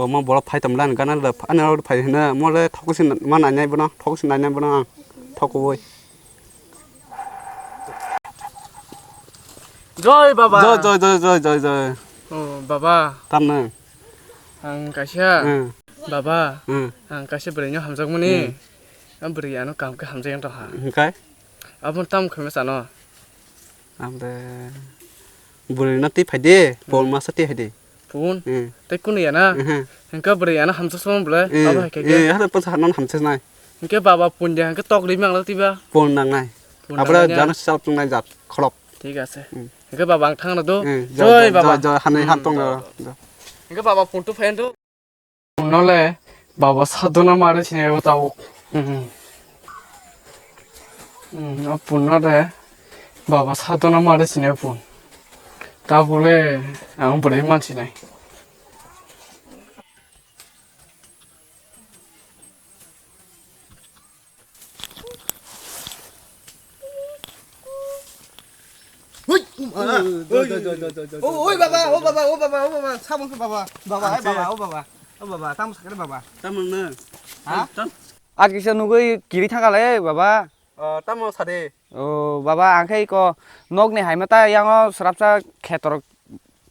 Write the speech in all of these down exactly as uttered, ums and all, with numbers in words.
Omo borok phai tongmani gana le, ani oro phai hino, mo le thok si ma nainai bono, thok si nainai bono ang, thok kubui. Joy baba. Joy, joy, joy, joy, joy, joy. Oh, baba. Tamno? Ang kaisa, hmm, baba, hmm, ang kaisa bwrwino hamjakmani. Hmm. Ang bwrwi ano kam khe hamjak wng tongkha. Hwnkhe? Aboni tamo khaima sano? Ang de bwrwino twi phai de, hmm, pon masa twi phai de. Pon? Hmm. Tei kunu ya na? Mhm. Hwnkhe bwrwi ano hamjakmani bwle, hmm, abo hai khe khe. Hmm, hada pon sa hano hamjaknai. Hwnkhe baba pon de hwnkhe tok ri mang twi ba? Pon nangnai. Pon abra nangnai ya? Jana sal tung nai jat khorok. Thik ase. Hmm. Hwnkhe baba ang thangna do. Hmm, joy, joy, joy, baba. Joy, joy, hanai, hmm, ham tong do, do, do. Hwnkhe baba pon tu phai do. Punno le baba sadona mare sine bo tabuk. Hmm. Hmm, o punno le baba sadona mare sine pun. Tabuk le ang bwrwi man sinai. Hui, um, ah. Oi, oi, oi, oi, oi, oi. O, oi, baba, o, baba, o, baba, o, baba, samung khe baba, baba, ai, baba, o, baba, o, baba, tamo sakhe baba. Tamo no. Ha? Tam- Aji kisa nugui kiri thangkha le, baba. O, tamo sade. O, baba, ang khe iko nokni haima ta yango srapsa khetor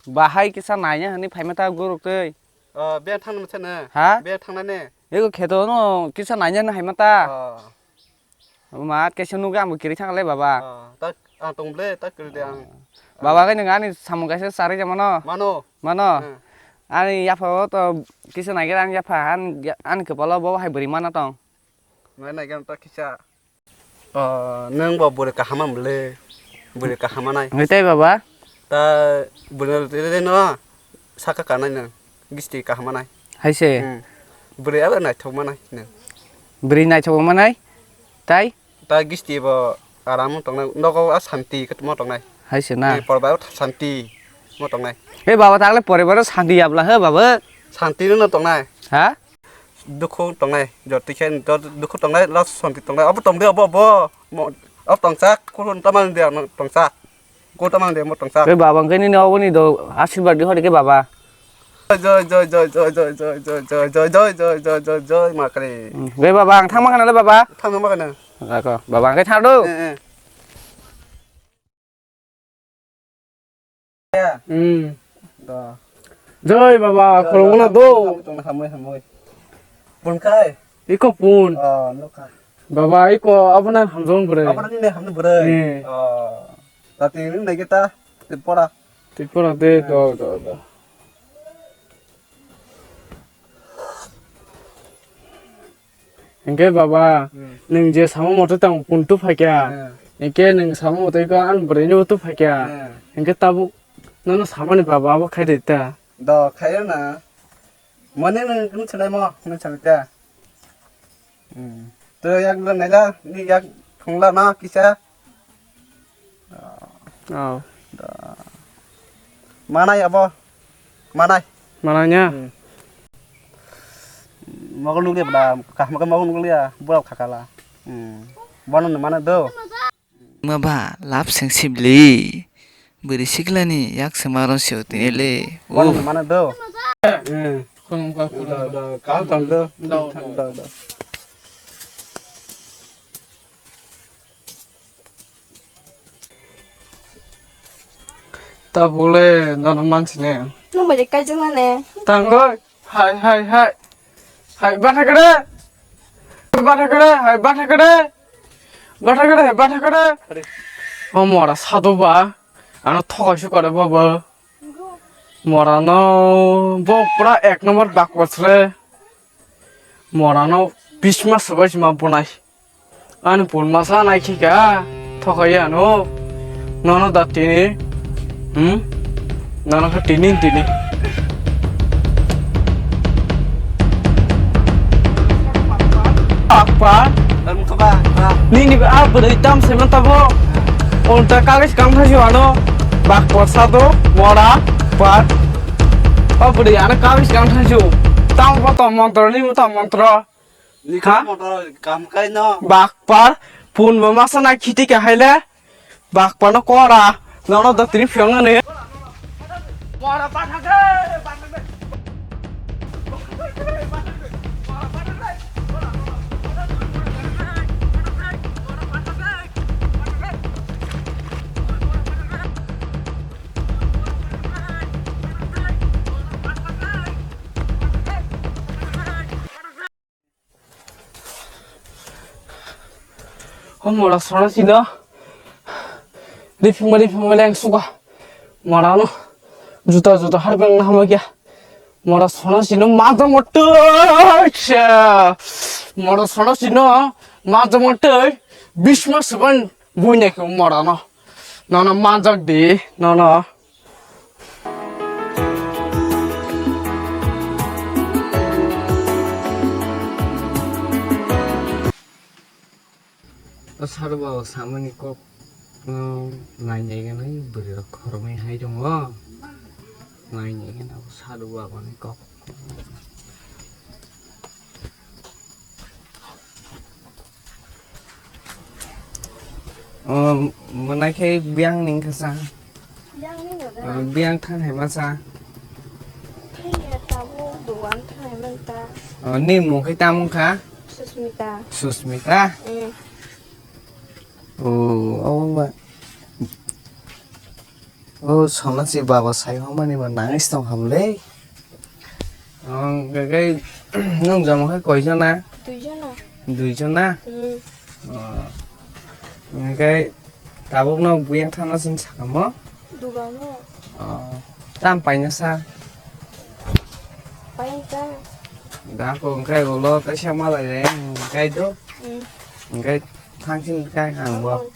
bahai kisa naina hwnwi phaima ta guruk twi. O, beng thangna masa na? Ha? Beng thangna ne? Eko kheto no kisa naina no haima ta. O. Ma kaisa nugui ang bo kiri thangkha le baba. O, ta ang tong ble, ta kiri de ang. Baba khe nung ani samung kaisa charwi ja mano? Mano. Mano? Hmm. Ani yapha o to kisa naigra ani yapha, ani, ani kwpalo bo hai bwrwi mana tong. Nai naigra ta kisa. O, nwng bo bwrwi kaham mole, bwrwi kaham nai. Ngai tai baba? Ta bwrwi no saka kanai nwng, gisti kaham nai. Hai se. Hmm. Bwrwi abo naithok manai nwng. Bwrwi naithok manai, tai? Ta gisti bo aram tongnai, nogo a santi kwtma tongnai. Hai se na. Ni porbai santi mo tongnai. He baba, tagle poribaro santi yabla he baba. Santi no tongnai. Ha? Dukhu tongnai, jotwi khe dukhu tongnai, last santi tongnai, abo tongdi, abo, abo, mo-, abo tongsak, kurun tamang dia, no tongsak, ko tamang dia, mo tongsak. Be baba, hwnkhe nini oboni do asirwad di hori khe baba. Joy, joy, joy, ma kare. Hmm, be baba, ang thangma khana le baba. Thangma khana. Ako, baba, hwnkhe thang do. Eh, eh. Hmm. Da. Joy baba, da, khulumkha da, do. Hamui, hamui, hamui, hamui. Pun khai? Iko pun. Oh, nukha. Baba, iko abono hamjong bwrwi. Abono nini hamjong bwrwi? Eh. Oh. Tati nini nai kita, tipora. Tipora de, eh, do, do, do. Hingke baba, hmm, nwng je samo mote tang pun tu phaikya. Hmm. Hingke nwng samo mote ko an bwrwi ni tu phaikya. Hmm. Hingke tabuk nono samani baba abo khai de ta. Do, khayo na. Mane nwng nwng sanai mo, nwng sanai ta. Hmm. To yak lo naila, ni yak thungla na kisa. Oh. Da. Manai abo. Manai. Manai nya? Hmm. Mogo nukliya bwla, kaham khe mogo nukliya, bwla khakala. Hmm. Bono no mano do. Ma ba, lap seng sibli. Bwrwi siklani yak se maron se tini le. Bono no mano do. Hmm. Khulum kha, khulum kha. Da, da, kaham tong do. Da, da. Da, da. Tabuk le nono mansine. Nwng bai kaijak nane. Tangoi. Hai, hai, hai. Hai, batha kere. Batha kere, hai, batha kere. Batha kere, hai, batha kere. O mora sado ba. Ano thokai su kare baba. Mora no bo pura ek number bakwas re. Mora no bisma sabai sima bonai. Ani pun masa nai khika, thokai ano. Nono da tini. Hmm? Nono khe tini, tini. Apa? Nini ba a bwrwi tam se man tabo. Onta kagis kam thasi ano. Bak porsa do, mora, par. O bwrwi ano kagis kam thasi. Tam ko to montro ni mo to montro. Ni ha? Kam motor kam kai no. Bakpar, pun bo masa na khiti ka haile. Bakpar no kora, nono da tini phiang ne. Kora pathak de, pathak de. O mora sona sino. Rifima rifima leng suka. Mora no. Juta juta har beng na hama kya. Mora sona sino maja moto. Mora sona sino maja moto. Bisma suban buine ko mora no. Nono majak di. Nono. O Sadhu Baba samani kok no nainai gana bwrwi rok khoroknwi hai tongo. Nainai gana o Sadhu Baba ni kok. O, mwnai khe biyang ni wngkha sa. Biyang ni wngkha. O, biyang thang hai ma sa. Thang ya tabuk dogan thang hai man ta. O, ni mung khe tamo wngkha? Susmita. Susmita? Mm. O, abo ma. O, sona si baba sai homa ni ma nangis tong ham le. Ang kai nung jama kai koi jana? Dui jana. Dui jana? Hmm. Oh. Ang kai tabuk no buyang thana sin sakamo? Duga no. Oh. Tam paina sa? Paina sa. Da ko ang kai ulo kai sa malai re ang kai do. Hmm. Ang kai thang sin kai ang bo.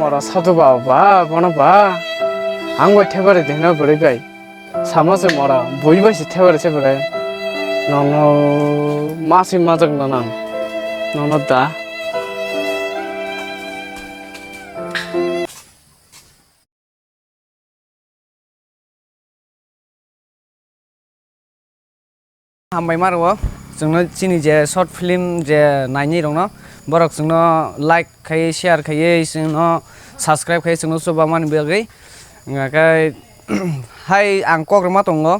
Ora sadu ba, ba, bono ba. Ang bai thebare dena bwrwi bai. Sama se mora, bui bai se thebare se bwrwi. Nono masi majak nanang. Nono da. Hambai ma rwo, chwngno chini je short film je nainai rokno, borok chwngno like khai, share khai, chwngno subscribe khai, chwngno chuba mani bagwi. Hwnkhe hai ang kok rwma tongo,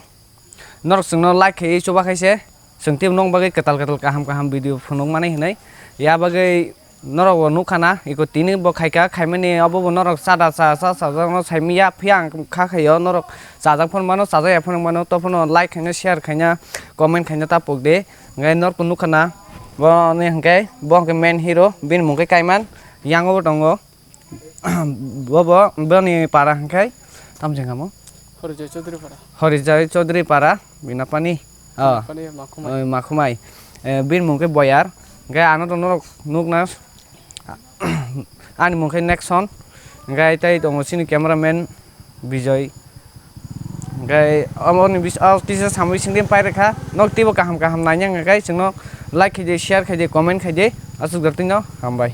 norok chwngno like khai chuba khai se, chwng tei nok bagwi kwtal kwtal kaham kaham video phunuk mani hinwi. Ya bagwi Norok bo nukha na, iko tini bo khaika, khaimani obo bo norok chada cha cha chajakno saimanya, phiya ang kha khaio, norok chajak phano mano, chajak ya phano mano, to phano like khaina, share khaina, comment khaina ta pok de. Hwnkhe norok bo nukha na, bo ni hwnkhe, bo hwnkhe main hero, bini mung khe Kaiman, yango bo tongo, bo bo, boni para hwnkhe, tamo jengamo? Horijai Chaudhary para. Horijai Chaudhary para, bini apani. Oh. Bini apani Makhumai. Oh, Makhumai. Eh, bini mung khe Boyar. Hwnkhe ano to norok nukna. Ani mung khe Nexon. Hwnkhe tei tongo chini cameraman Bijoy. Hwnkhe omo ni bis-, oh, kisa samwi singdi pai rwkha. Nok teibo kaham kaham naina hwnkhe chwngno like khaidi, share khaidi, comment khaidi. Aswk jar tino hambai.